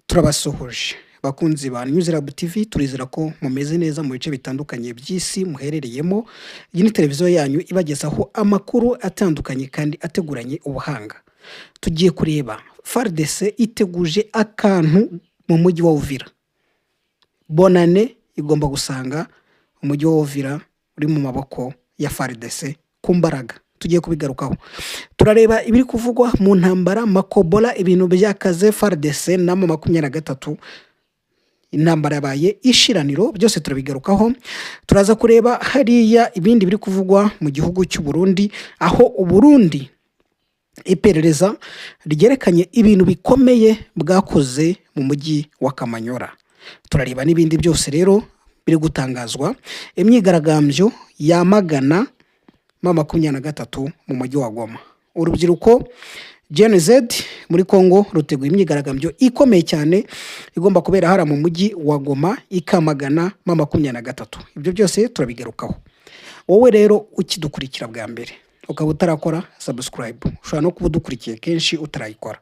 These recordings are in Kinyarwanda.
Turabasuhuje bakunzi ba News Lab TV, turizera ko mumeze neza mu bice bitandukanye by'isi muherereyemo. Iyi ni televiziyo yanyu ibagezaho amakuru atandukanye kandi ateguranye ubuhanga. Tugiye kureba FARDC iteguje akantu mu mujyi wa Uvira. Bonane igomba gusanga umujyi wa Uvira uri mu maboko ya FARDC ku mbaraga. Tugiye kubigarukaho, turareba ibiri kuvugwa mu ntambara Makobola, ibintu byakaze FARDC na M23, intambara yabaye ishiraniro, byose turabigarukaho. Turaza kureba hariya ibindi biri kuvugwa mu gihugu cy'u Burundi, aho Uburundi iperereza ryerekanye ibintu bikomeye bwakoze mu mujyi wa Kamanyora. Turareba n'ibindi byose rero biri gutangazwa, imyigaragambyo yamagana M23 mu mujyi wa Goma. Urubyiruko Gen Z muri Congo ruteguye imyigaragambyo ikomeye cyane igomba kubera hariya mu mujyi wa Goma, ikamagana M23. Ibyo byose turabigarukaho. Wowe rero ukidukurikira bwa mbere ukaba utarakora subscribe, ushobora no kuba udukurikiye kenshi utarayikora,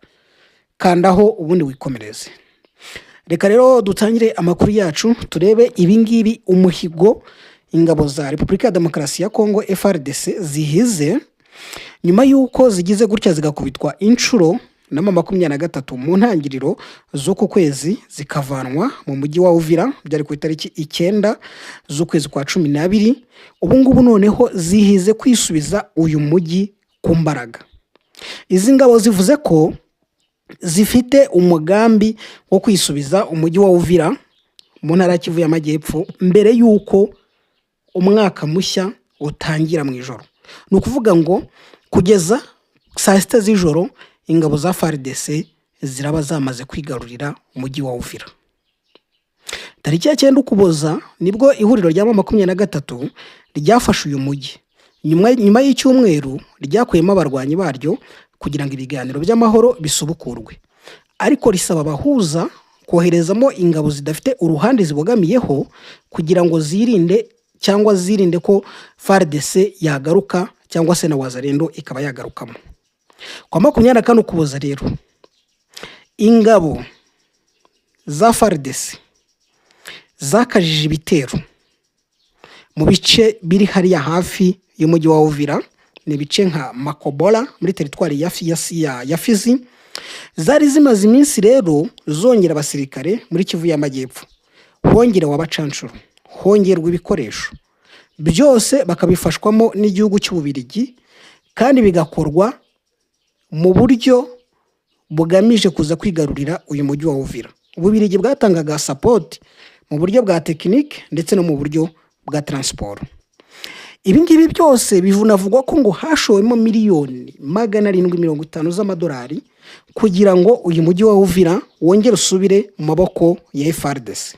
kandaho ubundi wikomereze. Reka rero dutangire amakuru yacu, turebe ibingibi, umuhigo ingabo za Repubulika ya Demokarasi ya Kongo FARDC zihize nyuma y'uko zigize gutya zigakubitwa inshuro na M23 mu ntangiriro z'uku kwezi, zikavanwa mu mujyi wa Uvira, byari ku itariki 9 z'ukwezi kwa 12. Ubu ngubu noneho zihize kwisubiza uyu mujyi ku mbaraga. Izi ngabo zivuze ko zifite umugambi wo kwisubiza umujyi wa Uvira mu ntara ya Kivu y'Amajyepfo mbere y'uko umwaka mushya utangira mu ijoro. Ni ukuvuga ngo kugeza saa 6 z'ijoro ingabo za FARDC ziraba zamaze kwigarurira umujyi wa Uvira. Tariki ya 9 Ukuboza nibwo ihuriro rya M23 ryafashe uyu mujyi. Nyuma y'icyumweru ryakuyemo abarwanyi baryo kugira ngo ibiganiro by'amahoro bisubukurwe, ariko risaba abahuza koherezamo ingabo zidafite uruhande zibogamiyeho kugira ngo zirinde cyangwa zirinde ko FARDC yagaruka cyangwa se na Wazalendo ikaba yagarukamo. Kwa 24 Ukuboza rero ingabo za FARDC zakajije ibitero mu bice biri hariya hafi y'umujyi wa Uvira, ni ibice nka Makobola muri teritwari ya Fizi. Zari zimaze iminsi rero zongera abasirikare muri Kivu y'Amajyepfo, hongerewe abacanshuro, hongerwa ibikoresho, byose bakabifashwamo n'igihugu cy'Ububirigi, kandi bigakorwa mu buryo bugamije kuza kwigarurira uyu mujyi wa Uvira. Ububirigi bwatangaga support mu buryo bwa tekinike ndetse no mu buryo bwa transport. Ibi ngibi byose binavugwa ko ngo hashowemo miliyoni 750 z'amadolari kugira ngo uyu mujyi wa Uvira wongere usubire mu maboko ya FARDC.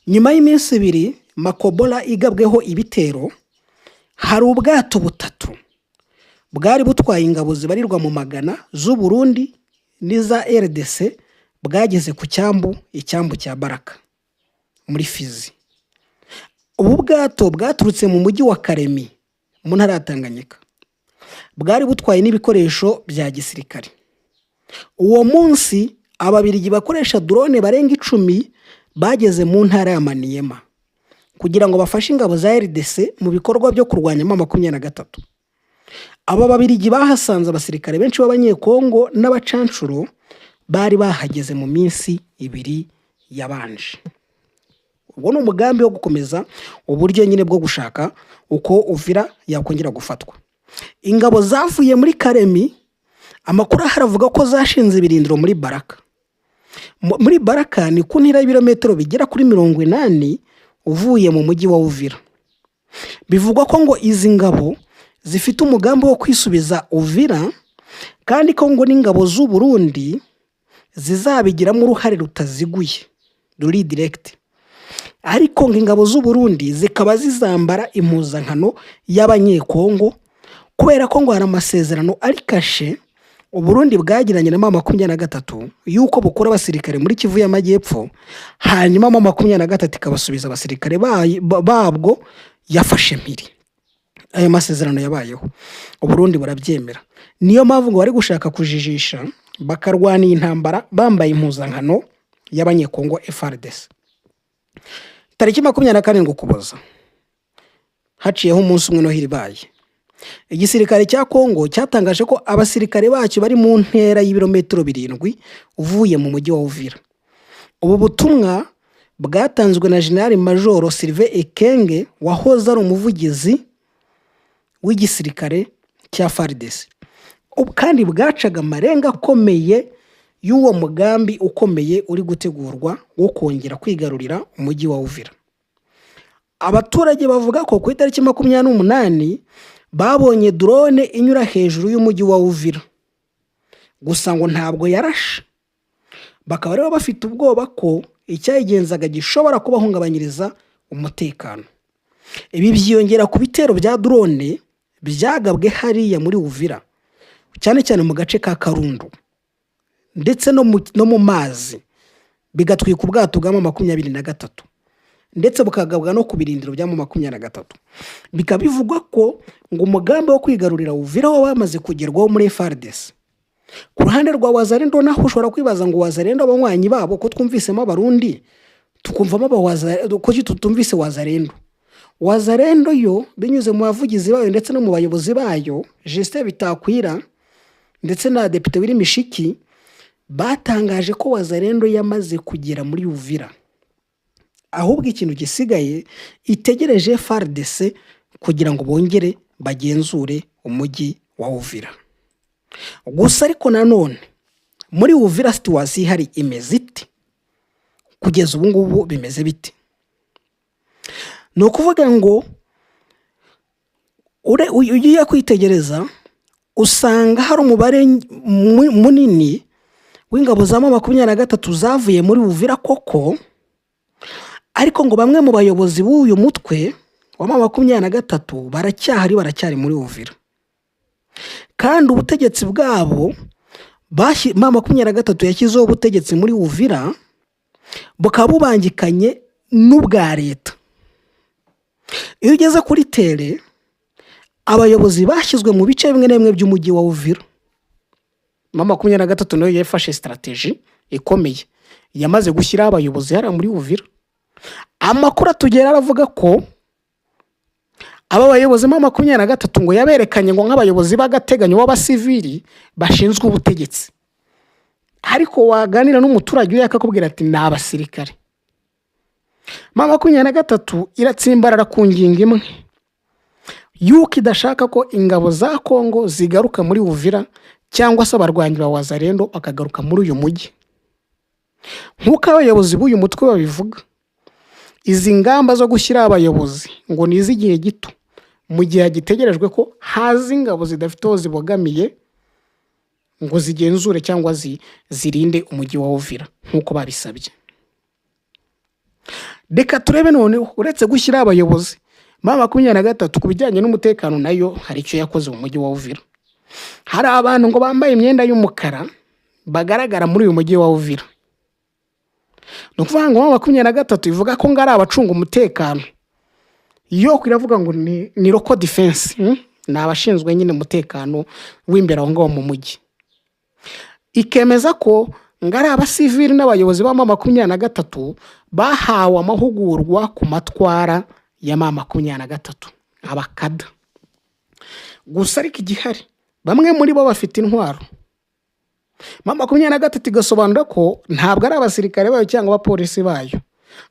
Nyuma y'iminsi 2 Makobola igabweho ibitero, hari ubwato butatu bwari butwaye ingabo zibarirwa mu magana z'u Burundi n'iza RDC bwageze ku cyambu, icyambu cya Baraka muri Fizi. Ubu bwato bwaturutse mu mujyi wa Karemi mu ntara ya Tanganyika, bwari butwaye n'ibikoresho bya gisirikare. Uwo munsi Ababiligi bakoresha drone barenga 10 bageze mu ntara ya Maniema kugira ngo bafashe ingabo za RDC mu bikorwa byo kurwanya M23. Aba Babirigi bahasanze abasirikare benshi b'Abanyekongo n'abacanshuro bari bahageze mu minsi 2 yabanje. Ubwo ni umugambi wo gukomeza uburyo nyine bwo gushaka uko Uvira yakongera gufatwa. Ingabo zavuye muri Karemi, amakuru ahari avuga ko zashinze ibirindiro muri Baraka. Muri Baraka ni ku ntera y'ibirometero bigera kuri 80 uvuye mu mujyi wa Uvira. Bivugwa ko ngo izi ngabo zifite umugambi wo kwisubiza Uvira, kandi ko ngo n'ingabo z'u Burundi zizabigiramo uruhare rutaziguye, ruri direct. Ariko ngo ingabo z'u Burundi zikaba zizambara impuzankano y'Abanyekongo kubera ko ngo hari amasezerano ari kashe Uburundi bwagiranye na M23 y'uko bukura abasirikare muri Kivu y'Amajyepfo, hanyuma M23 ikabasubiza abasirikare babwo yafashe mpiri. Ayo masezerano yabayeho, Uburundi burabyemera. Niyo mpamvu ngo bari gushaka kujijisha Bakarwana iyi ntambara bambaye impuzankano y'Abanyekongo FARDC. Tariki 27 Ukuboza, haciyeho umunsi umwe Noheli ibaye, igisirikare cya Kongo cyatangaje ko abasirikare bacyo bari mu ntera y'ibirometero 7 uvuye mu mujyi wa Uvira. Ubu butumwa bwatanzwe na Jenerali Majoro Sylvain Ekenge, wahoze ari umuvugizi w'igisirikare cya FARDC. Ubu kandi bwacaga amarenga akomeye y'uwo mugambi ukomeye uri gutegurwa wo kongera kwigarurira umujyi wa Uvira. Abaturage bavuga ko ku itariki 28 babonye drone inyura hejuru y'umujyi wa Uvira, gusa ngo ntabwo yarashe. Bakaba rero bafite ubwoba ko icyayigenzaga gishobora kubahungabanyiriza umutekano. Ibi byiyongera ku bitero bya drone byagabwe hariya muri Uvira, cyane cyane mu gace ka Karundu ndetse no mu mazi, bigatwika ubwato bwa 23, ndetse bukagabwa no ku birindiro bya 23. Bikaba bivugwa ko ngo umugambi wo kwigarurira Uvira wo wamaze kugerwaho muri FARDC. Ku ruhande rwa Wazalendo naho ushobora kwibaza ngo Wazalendo, abanywanyi babo, ko twumvisemo Abarundi, tukumvamo Abawazalendo, kuki tutumvise Wazalendo? Wazalendo yo, binyuze mu bavugizi bayo ndetse no mu bayobozi bayo, Justin Bitakwira ndetse na Depite Willy Mishiki, batangaje ko Wazalendo yamaze kugera muri Uvira, ahubwo ikintu gisigaye itegereje FARDC kugira ngo bongere bagenzure umujyi wa Uvira. Gusa ariko nanone muri Uvira situation ihari imeze ite? Kugeza ubu ngubu bimeze bite? Ni ukuvuga ngo ugiye kwitegereza usanga hari umubare munini w'ingabo za 23 zavuye muri Uvira koko, ariko ngo bamwe mu bayobozi b'uyu mutwe wa 23 baracyahari, baracyari muri Uvira. Kandi ubutegetsi bwabo, 23 yashyizeho ubutegetsi muri Uvira, bukaba bubangikanye n'ubwa leta. Iyo ugeze kuri terrain, abayobozi bashyizwe mu bice bimwe na bimwe by'umujyi wa Uvira. 23 nayo yafashe stratégie ikomeye, yamaze gushyiraho abayobozi hariya muri Uvira. Amakuru atugera aravuga ko aba bayobozi 23 ngo yaberekanye ngo nk'abayobozi b'agateganyo b'abasivili bashinzwe ubutegetsi, ariko waganira n'umuturage uriya akakubwira ati ni abasirikare. 23 iratsimbarara ku ngingo imwe yuko idashaka ko ingabo za Kongo zigaruka muri Uvira, cyangwa se abarwanyi ba Wazalendo bakagaruka muri uyu mujyi. Nk'uko abayobozi b'uyu mutwe babivuga, izi ngamba zo gushyiraho abayobozi ngo ni iz'igihe gito, mu gihe hagitegerejwe ko haza ingabo zidafite aho zibogamiye ngo zigenzure cyangwa zirinde umujyi wa Uvira nk'uko babisabye. Reka turebe noneho, uretse gushyiraho abayobozi, 23 ku bijyanye n'umutekano nayo hari icyo yakoze mu mujyi wa Uvira. Hari abantu ngo bambaye imyenda y'umukara bagaragara muri uyu mujyi wa Uvira. Ni ukuvuga ngo 23 ivuga ko ngo ari abacunga umutekano, yo iravuga ngo ni local defense, ni abashinzwe nyine umutekano w'imbere aho ngaho mu mujyi. Ikemeza ko ngo ari abasivili n'abayobozi ba 23 bahawe amahugurwa ku matwara ya 23, abakada. Gusa ariko igihari, bamwe muri bo bafite intwaro. 23 igasobanura ko ntabwo ari abasirikare bayo cyangwa abapolisi bayo,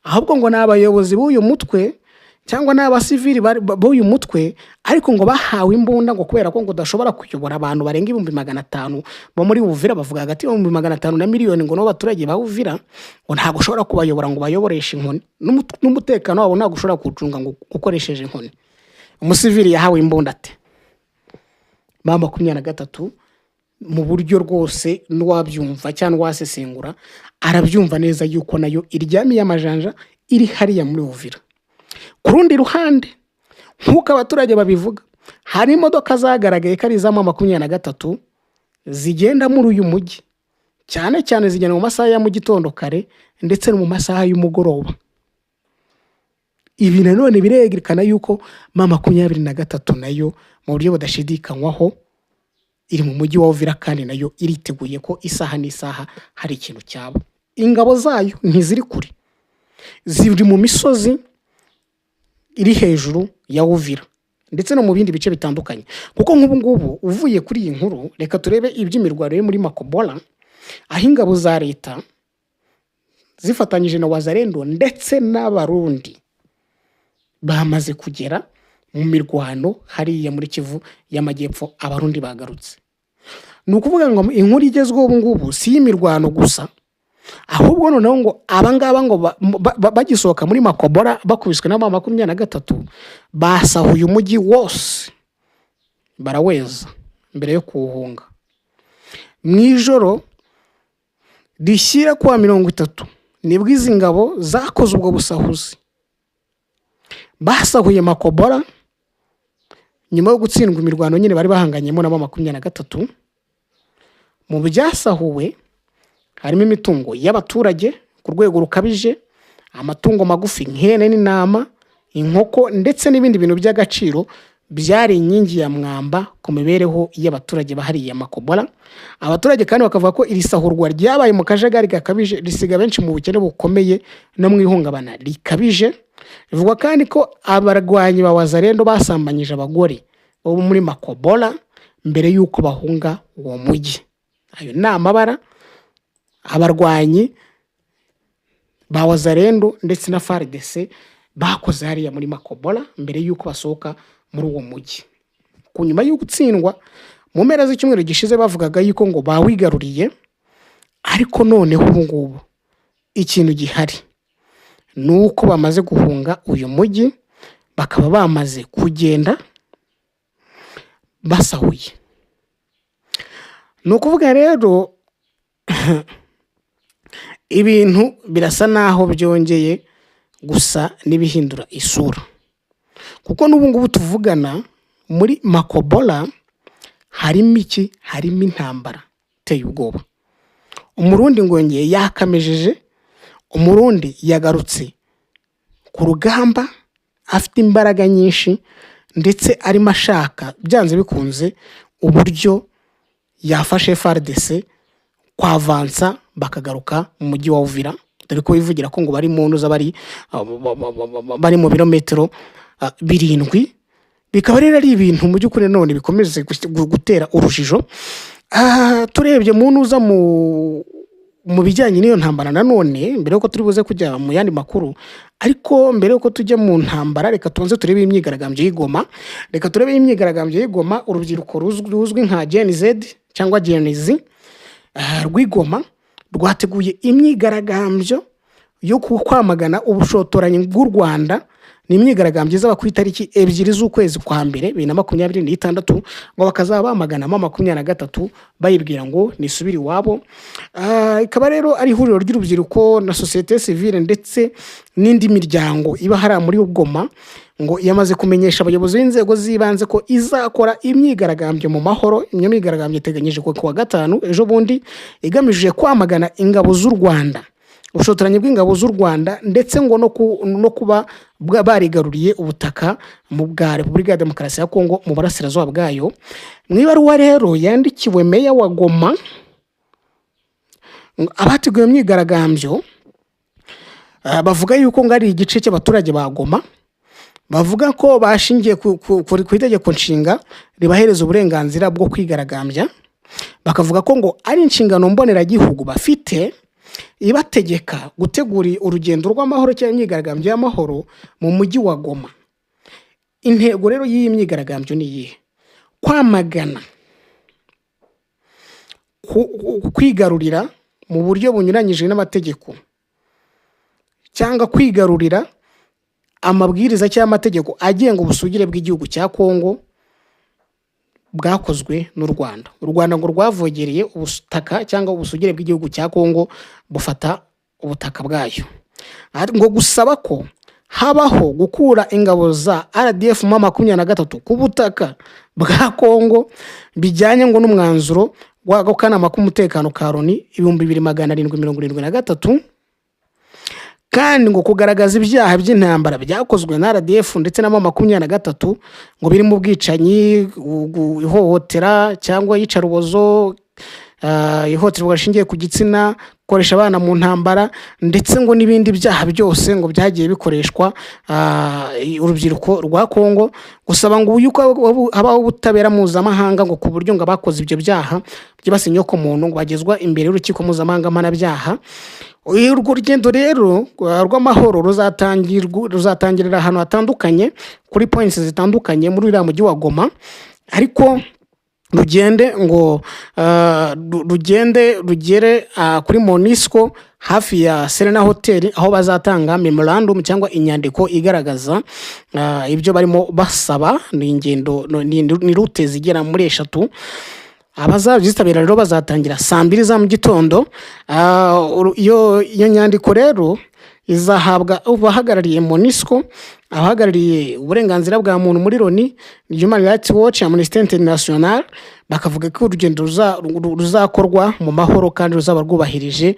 ahubwo ngo ni abayobozi b'uyu mutwe cyangwa ni abasivili b'uyu mutwe, ariko ngo bahawe imbunda ngo kubera ko ngo udashobora kuyobora abantu barenga 500,000 bo muri Uvira. Bavuga hagati y'500,000 na miliyoni ngo nibo baturage ba Uvira, ngo ntabwo ushobora kubayobora ngo bayoboreshe inkoni, n'umutekano wabo ntabwo ushobora kuwucunga ngo ukoresheje inkoni. Umusivili yahawe imbunda ate? 23 mu buryo rwose n'uwabyumva cyangwa uwasesengura arabyumva neza yuko nayo iryamiye amajanja, iri hariya muri Uvira. Ku rundi ruhande, nk'uko abaturage babivuga, hari imodoka zagaragaye ko ari iza 23 zigenda muri uyu mujyi, cyane cyane zigenda mu masaha ya mu gitondo kare ndetse no mu masaha y'umugoroba. Ibi nanone birerekana yuko 23 nayo mu buryo budashidikanywaho iri mu mujyi wa Uvira, kandi nayo iriteguye ko isaha n'isaha hari ikintu cyaba. Ingabo zayo ntiziri kure, ziri mu misozi iri hejuru ya Uvira ndetse no mu bindi bice bitandukanye. Kuko nk'ubu ngubu uvuye kuri iyi nkuru, reka turebe iby'imirwano yo muri Makobola, aho ingabo za leta zifatanyije na Wazalendo ndetse n'Abarundi bamaze kugera mu mirwano hariya muri Kivu y'Amajyepfo. Abarundi bagarutse. Ni ukuvuga ngo inkuru igezweho ubu ngubu si iy'imirwano gusa, ahubwo noneho ngo abangaba ngo bagisohoka muri Makobora bakubiswe na M23, basahuye umujyi wose baraweza mbere yo kuwuhunga. Mu ijoro rishyira kuwa 30 nibwo izi ngabo zakoze ubwo busahuzi, basahuye Makobora nyuma yo gutsindwa imirwano nyine bari bahanganyemo na M23. Mu byasahuwe harimo imitungo y'abaturage ku rwego rukabije, amatungo magufi nk'ihene n'intama, inkoko ndetse n'ibindi bintu by'agaciro byari inkingi ya mwamba ku mibereho y'abaturage bahariye Makobora. Abaturage kandi bakavuga ko iri sahurwa ryabaye mu kajagari gakabije, risiga benshi mu bukene bukomeye no mu ihungabana rikabije. Bivugwa kandi ko abarwanyi ba Wazalendo basambanyije abagore bo muri Makobola mbere y'uko bahunga uwo mujyi. Ayo ni amabara abarwanyi ba Wazalendo ndetse na FARDC bakoze hariya muri Makobola mbere y'uko basohoka muri uwo mujyi. Ku nyuma yo gutsindwa mu mpera z'icyumweru gishize, bavugaga yuko ngo bawigaruriye, ariko noneho ubu ngubu ikintu gihari ni uko bamaze guhunga uyu mujyi, bakaba bamaze kugenda basahuye. Ni ukuvuga rero ibintu birasa naho byongeye gusa n'ibihindura isura, kuko n'ubu ngubu tuvugana muri Makobola harimo iki? Harimo intambara iteye ubwoba. Umurundi ngo yongeye yakamejeje, Umurundi yagarutse ku rugamba afite imbaraga nyinshi, ndetse arimo ashaka byanze bikunze uburyo yafashe FARDC kwavansa bakagaruka mu mujyi wa Uvira, dore ko bivugira ko ngo bari mu ntuza, bari mu birometero 7. Bikaba rero ari ibintu mu by'ukuri none bikomeje gutera urujijo. Turebye mu ntuza mu bijyanye n'iyo ntambara nanone, mbere yuko turi buze kujya mu yandi makuru, ariko mbere yuko tujya mu ntambara, reka tubanze turebe imyigaragambyo y'i Goma. Reka turebe imyigaragambyo y'i Goma. Urubyiruko ruzwi nka Gen Z cyangwa Gen Z rw'i Goma rwateguye imyigaragambyo yo kwamagana ubushotoranyi bw'u Rwanda. Ni imyigaragambyo izaba ku itariki 2 z'ukwezi kwa mbere 2026, ngo bakazaba bamagana M23, bayibwira ngo nisubire iwabo. Ikaba rero ari ihuriro ry'urubyiruko na sosiyete sivile ndetse n'indi miryango iba hariya muri Goma, ngo yamaze kumenyesha abayobozi b'inzego z'ibanze ko izakora imyigaragambyo mu mahoro. Iyo myigaragambyo iteganyijwe ku wa gatanu ejo bundi, igamije kwamagana ingabo z'u Rwanda, ubushotoranyi bw'ingabo z'u Rwanda, ndetse ngo no kuba barigaruriye ubutaka mu bwa Repubulika ya Demokarasi ya Kongo mu burasirazuba bwayo. Mu ibaruwa rero yandikiwe meya wa Goma, abateguye imyigaragambyo bavuga yuko ngo ari igice cy'abaturage ba Goma, bavuga ko bashingiye ku itegeko nshinga ribahereza uburenganzira bwo kwigaragambya, bakavuga ko ngo ari inshingano mboneragihugu bafite ibategeka gutegura urugendo rw'amahoro cyangwa imyigaragambyo y'amahoro mu mujyi wa Goma. Intego rero y'iyi myigaragambyo ni iyihe? Kwamagana kwigarurira mu buryo bunyuranyije n'amategeko, cyangwa kwigarurira amabwiriza cyangwa amategeko agenga ubusugire bw'igihugu cya Kongo bwakozwe n'u Rwanda. U Rwanda ngo rwavogereye ubutaka cyangwa ubusugire bw'igihugu cya Kongo, bufata ubutaka bwayo. Ngo gusaba ko habaho gukura ingabo za RDF M23 ku butaka bwa Kongo, bijyanye ngo n'umwanzuro w'akanama k'umutekano ka Loni 2773. Kandi ngo kugaragaza ibyaha by'intambara byakozwe na RDF ndetse na M23, ngo birimo ubwicanyi, ihohotera cyangwa iyicarubozo, ihohoterwa rishingiye ku gitsina, gukoresha abana mu ntambara, ndetse ngo n'ibindi byaha byose ngo byagiye bikoreshwa urubyiruko rwa Kongo. Gusaba ngo yuko habaho ubutabera mpuzamahanga, ngo ku buryo ngo abakoze ibyo byaha byibasiye inyokomuntu ngo bagezwa imbere y'urukiko mpuzamahanga mpanabyaha. Urwo rugendo rero rw'amahoro ruzatangirira ahantu hatandukanye, kuri points zitandukanye muri uriya mujyi wa Goma, ariko rugende ngo rugende rugere kuri MONUSCO hafi ya Serena Hotel, aho bazatanga memorandum cyangwa inyandiko igaragaza ibyo barimo basaba. Ni ingendo, ni route zigera muri eshatu. Abazabyitabira rero bazatangira saa 2 za mu gitondo. Iyo nyandiko rero izahabwa abahagarariye MONUSCO, abahagarariye uburenganzira bwa muntu muri Loni, Human Rights Watch, Amnesty International. Bakavuga ko urugendo ruzakorwa mu mahoro kandi ruzaba rwubahirije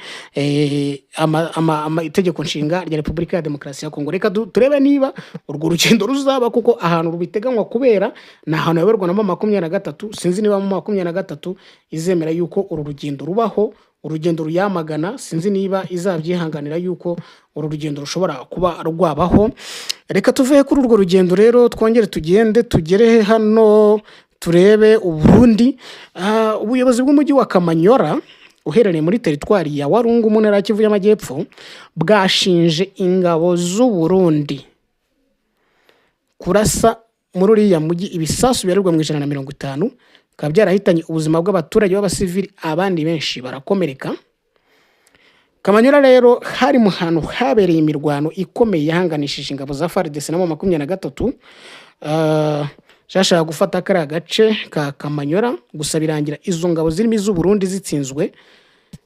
itegeko nshinga rya Repubulika ya Demokarasi ya Kongo. Reka turebe niba urwo rugendo ruzaba, kuko ahantu rubiteganywa kubera ni ahantu hayoborwa na M23. Sinzi niba M23 izemera yuko uru rugendo rubaho, urugendo ruyamagana. Sinzi niba izabyihanganira yuko uru rugendo rushobora kuba rwabaho. Reka tuve kuri urwo rugendo rero, twongere tugende tugere hano turebe Uburundi. Ubuyobozi bw'umujyi wa Kamanyora uherereye muri teritwari ya Walungu mu ntara ya Kivu y'Amajyepfo bwashinje ingabo z'u Burundi kurasa muri uriya mujyi ibisasu bibarirwa mu 150, bikaba byarahitanye ubuzima bw'abaturage b'abasivili, abandi benshi barakomereka. Kamanyora rero hari mu hantu habereye imirwano ikomeye yahanganishije ingabo za FARDC na M23, zashakaga gufata kariya gace ka Kamanyora, gusa birangira izo ngabo zirimo iz'u Burundi zitsinzwe,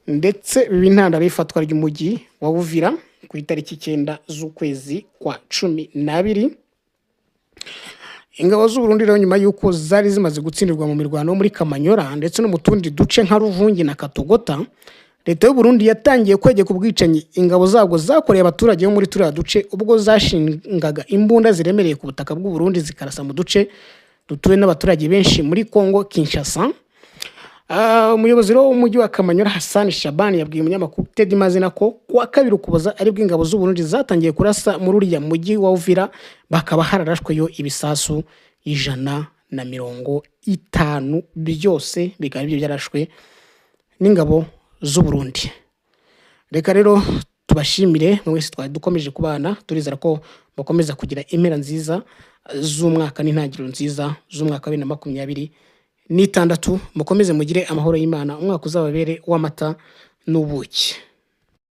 ndetse biba intandaro y'ifatwa ry'umujyi wa Uvira ku itariki 9 z'ukwezi kwa 12. Ingabo z'u Burundi rero, nyuma y'uko zari zimaze gutsindirwa mu mirwano yo muri Kamanyora ndetse no mu tundi duce nka Ruvungi na Katogota, leta y'u Burundi yatangiye kwegeka ubwicanyi ingabo zabwo zakoreye abaturage bo muri turiya duce, ubwo zashingaga imbunda ziremereye ku butaka bw'u Burundi zikarasa mu duce dutuwe n'abaturage benshi muri Congo Kinshasa. Umuyobozi rero w'umujyi wa Kamanyora, Hassan Shabani, yabwiye umunyamakuru Teddy Mazina ko kuwa kabiri Ukuboza aribwo ingabo z'u Burundi zatangiye kurasa muri uriya mujyi wa Uvira, bakaba hararashweyo ibisasu 150, byose bikaba aribyo byarashwe n'ingabo z'u Burundi. Reka rero tubashimire mwese twari dukomeje kubana. Turizera ko bakomeza kugira impera nziza z'umwaka n'intangiriro nziza z'umwaka wa 2026. Mukomeze mugire amahoro y'Imana, umwaka uzababere w'amata n'ubuki.